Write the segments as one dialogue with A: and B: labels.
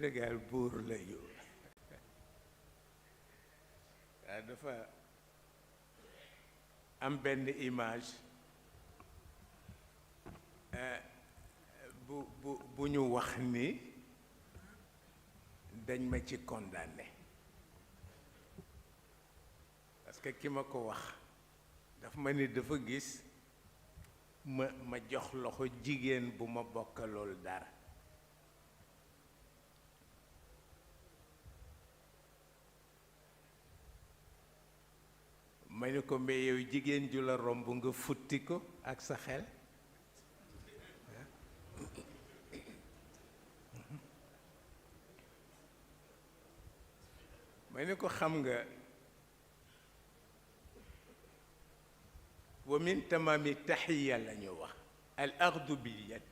A: Sénégal buur lañu waaw dafa am benn image bu ñu wax ni dañ ma ci condamné parce que ki ma ko wax daf ma ni dafa gis ma jox loxo jigéen bu ma bokkalool dara ma ni ko mais yow jigéen ju la romb nga futti ko ak sa xel ma ni ko xam nga wa min tamami taxiya la ñu wax al axdu bil yad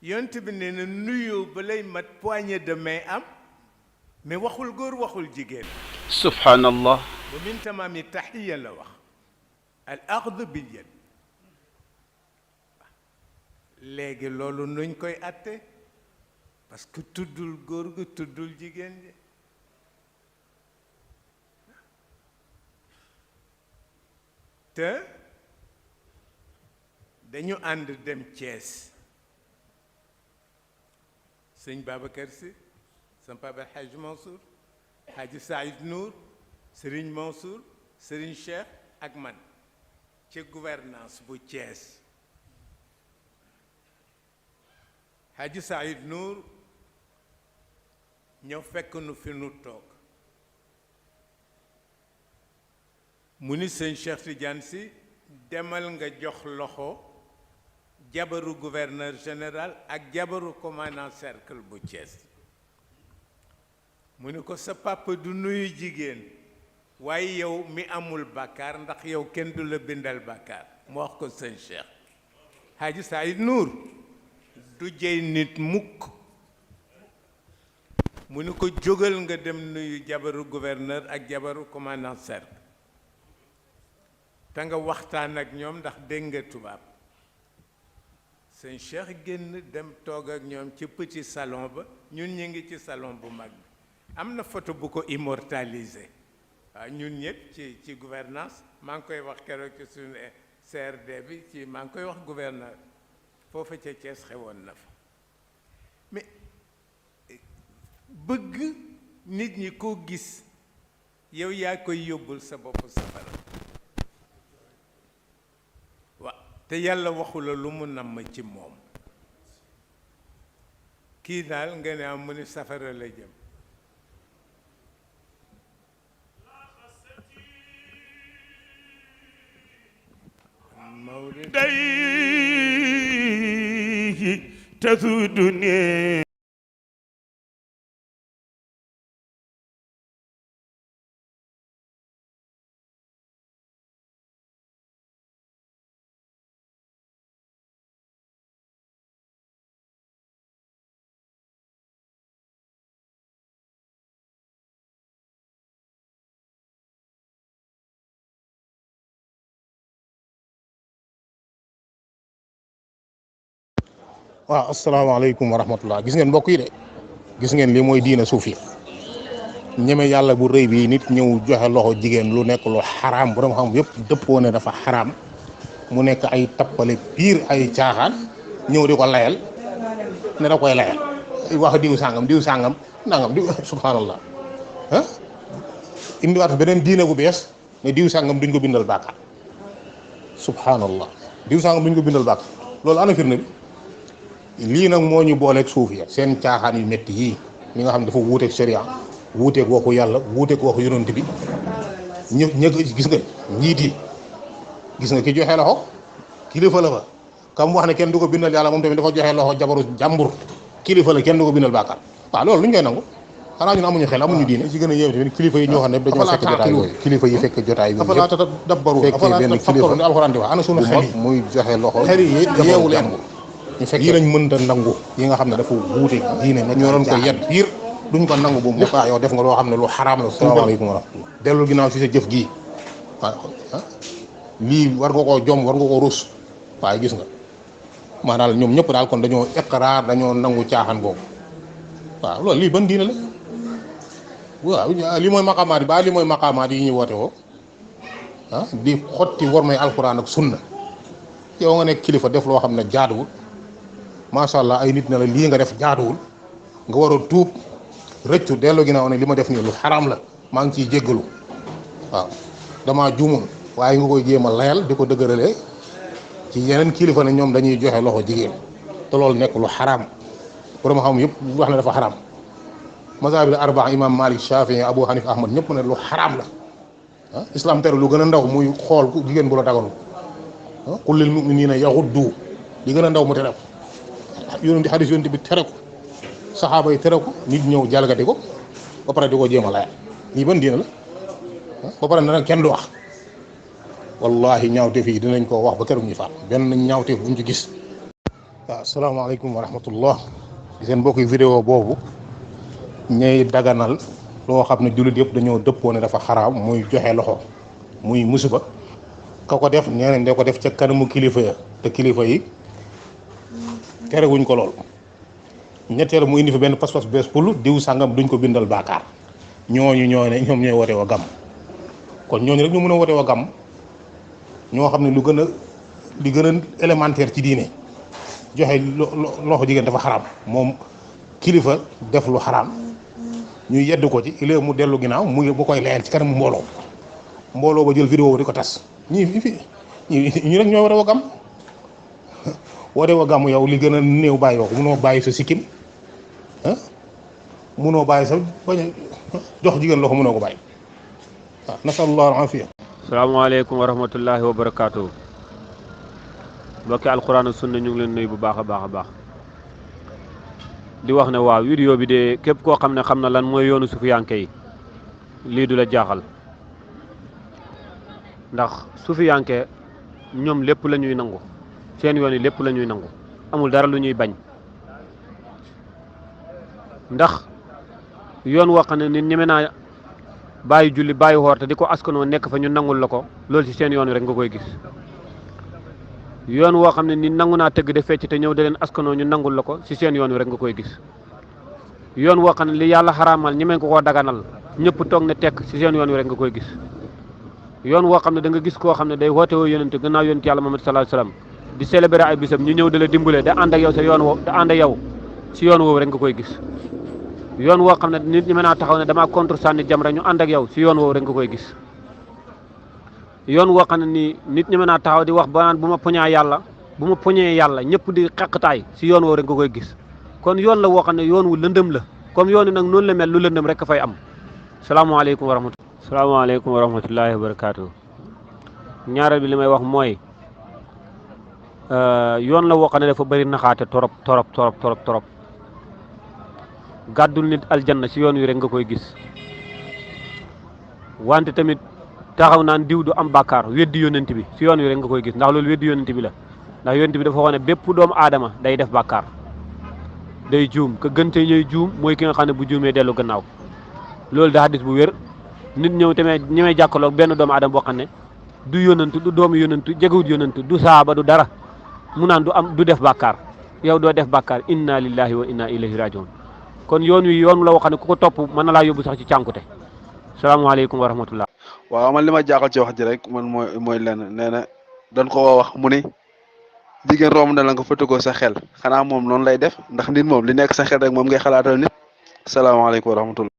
A: yont bi nee na nuyoo ba lay mat poignée de main am mais waxul góor waxul jigéen
B: subhanallah
A: wa min tamami taxiya la wax al axdu bil yad léegi loolu nuñ koy atte parce que tuddul góor gu tuddul jigéen ji te dañu ànd dem Thiès sëñ Babacar Sy sama papa Hadj Mansour Hadj Saïd Nour Serigne Mansour Serigne Cheikh ak man ci gouvernance bu Thiès Hadj Saïd Nour ñëw fekk nu fi nu toog mu ni sëñ Cheikh Tidiane Sy demal nga jox loxo jabaru gouverneur général ak jabaru commandant cercle bu Thiès mu ni ko sa papa du nuyu jigéen waaye yow mi amul bàkkaar ndax yow kenn du la bindal bàkkaar mu wax ko sëñ Cheikh Hadji Saïd Nour du jey nit mukk mu ni ko jógal nga dem nuyu jabaru gouverneur ak jabaru commandant cercle te nga waxtaan ak ñoom ndax dégg nga tubaab sëñ Cheikh génn dem toog ak ñoom ci petit salon ba ñun ñu ngi ci salon bu mag bi am na photo bu ko immortalisé waaw ñun ñëpp ci gouvernance maa ngi koy wax keroog ci suñu CRD bi ci maa ngi koy wax gouverneur foofa ca Thiès xewoon na fa mais bëgg nit ñi koo gis yow yaa koy yóbbul sa bopp safara te yàlla waxula lu mu namm ci moom kii daal nga ne am mu ni safara la jëm mawlid
C: day tasuduni
D: waaw asalaamaaleykum wa rahmatullah gis ngeen mbokk yi de gis ngeen lii mooy diina suufi ñeme yàlla bu rëy bi nit ñëw joxe loxo jigéen lu nekk lu xaraam borom xam yëpp dëppoo ne dafa xaraam mu nekk ay tappale piir ay caaxaan ñëw di ko layal ne da koy layal wax diw sàngam nangam diw subhanallah ah indiwaat beneen diine bu bees ne diw sàngam duñ ko bindal bàkkaar subhanallah diw sàngam duñ ko bindal bàkkaar loolu ana firnde bi lii nag moo ñu booleeg suuf ya seen caaxaan yu métti yii li nga xam ne dafa wuuteeg sharia wuuteeg waxu yàlla wuuteeg waxu yonent bi ñë gis nga njiit yi gis nga ki joxe loxo kilifa la fa kam wax ne kenn du ko bindal yàlla moom tamit dafa joxe loxo jabaru jàmbur kilifa la kenn du ko bindal bàkkaar waaw loolu lu ñu koy nangu xanaa ñun amuñu xel amuñu diine ci gën a yéeme tamit kilifa yi ñoo xam ne dañoo fekk jotaay yooyu kilifa yi fekk jotaay yooyu yëpp fekkee benn kilifa alxuraan di wax ana sunu xel muy joxe loxo xel yi yeewu leen ñu fekk yi lañ mënta nangu yi nga xam ne dafa wuute diine nga ñoo doon ko yet biir duñ ko nangu bu mu waaw yow def nga loo xam ne lu xaraam la salaamaaleykum wa rahmatullah dellu ginnaaw si sa jëf gii waaw lii war nga koo jom war nga koo rus waaye gis nga maanaam ñoom ñëpp daal kon dañoo iqraar dañoo nangu caaxaan boobu waaw loolu lii ban diine la waaw li mooy maqaamaat yi ba li mooy maqaamaat yi ñuy woote woo di xotti war may alxuraan ak sunna yow nga nekk kilifa def loo xam ne jaaduwul macha allah ay nit ne la lii nga def jaaduwul nga war a tuub rëccu delloo ginnaaw ne li ma def nii lu xaraam la maa ngi ciy jéggalu waaw damaa juumoon waaye nga koy jéem a layal di ko dëgëralee ci yeneen kilifa ne ñoom dañuy joxe loxo jigéen te loolu nekk lu xaraam borom xam yëpp wax ne dafa xaraam mazhabil arbaa imam Malik Shafii Abu Hanif Ahmad ñëpp ne lu xaraam la islam tere lu gën a ndaw muy xool jigéen bu la daganu qul lil mu'minina yaghuddu li gën a ndaw mu tere ko yonent xadis yonent bi tere ko saxaaba yi tere ko nit ñëw jalgati ko ba pare di ko jéem a layal lii ban diina la ba pare nag kenn du wax wallahi ñaawteef yi dinañ ko wax ba keroog ñu faat benn ñaawteef buñ ci gis. waaw asalaamaaleykum wa rahmatullah seen mbokki vidéo boobu ñay daganal loo xam ne jullit yëpp dañoo dëppoo ne dafa xaraam muy joxe loxo muy musiba ka ko def ñeneen de ko def ca kanamu kilifa ya te kilifa yi terewuñ ko lool. ñetteel mu indi fi benn pas-pas bees pour diw sàngam duñ ko bindal baakaar ñooñu ñoo ne ñoom ñooy wote wa gàmm kon ñooñu rek ñu mën a wote wa gàmm ñoo xam ne lu gën a li gën a élémentaire ci diine joxe loxo jigéen dafa xaraam moom kilifa def lu xaraam ñu yedd ko ci il mu dellu ginnaaw mu koy layal ci kanam mbooloo ba jël vidéo di ko tas ñi rek ñooy wote wa gàmm wote wa gàmm yow li gën a néew bàyyi woo ko munoo bàyyi sa sikkim munoo bàyyi sa bañ a jox jigéen loxo munoo ko bàyyi waaw nasallallahu al-afiya.
B: salaamaaleykum wa rahmatullahi wa barakaatu. mbokki alquran ak sunna ñu ngi leen nuyu bu baax a baax a baax di wax ne waaw vidéo bi de képp koo xam ne xam na lan mooy yoonu sufiyanke yi lii du la jaaxal ndax sufiyanke ñoom lépp la ñuy nangu seen yoon yi lépp la ñuy nangu amul dara lu ñuy bañ ndax yoon woo xam ne nit ñeme naa bàyyi julli bàyyi woor te di ko askanoo nekk fa ñu nangul la ko loolu ci seen yoon wi rek nga koy gis yoon woo xam ne nit nangu naa tëgg de fecc te ñëw da leen askanoo ñu nangul la ko ci seen yoon wi rek nga koy gis yoon woo xam ne li yàlla xaraamal ñemeen ko koo daganal ñëpp toog ne tekk ci seen yoon wi rek nga koy gis yoon woo xam ne da nga gis koo xam ne day woote woo yonent gannaaw yonent yàlla Muhammad sallallahu alayhi wasallam di célébrer ay bisam ñu ñëw da la dimbale da ànd ak yow sa yoon woo da ànd ak yow ci yoon woowu rek nga koy gis yoon woo xam ne nit ñi mën naa taxaw ne damaa contre sànni jam rek ñu ànd ak yow ci yoon woowu rek nga koy gis yoon woo xam ne nii nit ñi mën naa taxaw di wax ba naan bu ma poñaa yàlla bu ma poñee yàlla ñëpp di xeqtaay ci yoon woowu rek nga koy gis kon yoon la woo xam ne yoon wu lëndëm la comme yoon wi nag noonu la mel lu lëndëm rek fay am salaamaaleykum wa rahmatulah. salaamaaleykum wa rahmatullahi wa barakaatu. ñaareel bi li may wax mooy yoon la woo xam ne dafa bëri naxaate torop gàddul nit aljanna ci yoon wi rek nga koy gis wante tamit taxaw naan diw du am bàkkaar weddi yonent bi ci yoon wi rek nga koy gis ndax loolu weddi yonent bi la ndax yonent bi dafa wax ne bépp doomu aadama day def bàkkaar day juum ka gënte ñooy juum mooy ki nga xam ne bu juumee dellu gannaaw loolu da hadis bu wér nit ñëw tamit ñi may jàkkaloog benn doomu aadama boo xam ne du yonantu du doomu yonantu jegewut yonantu du saaba du dara mu naan du def bàkkaar yow doo def bàkkaar inna lillahi wa inna ilayhi rajiun kon yoon wi yoon la woo xam ne ku ko topp mën na laa yóbbu sax ci cànkute salaamaaleykum wa rahmatullah.
C: waaw man li ma jaaxal ci wax ji rek man mooy lenn nee na dañ ko wax mu ne jigéen romb na la nga fëtëgoo sa xel xanaa moom noonu lay def ndax nit moom li nekk sa xel rek moom ngay xalaatal nit salaamaaleykum wa rahmatullah.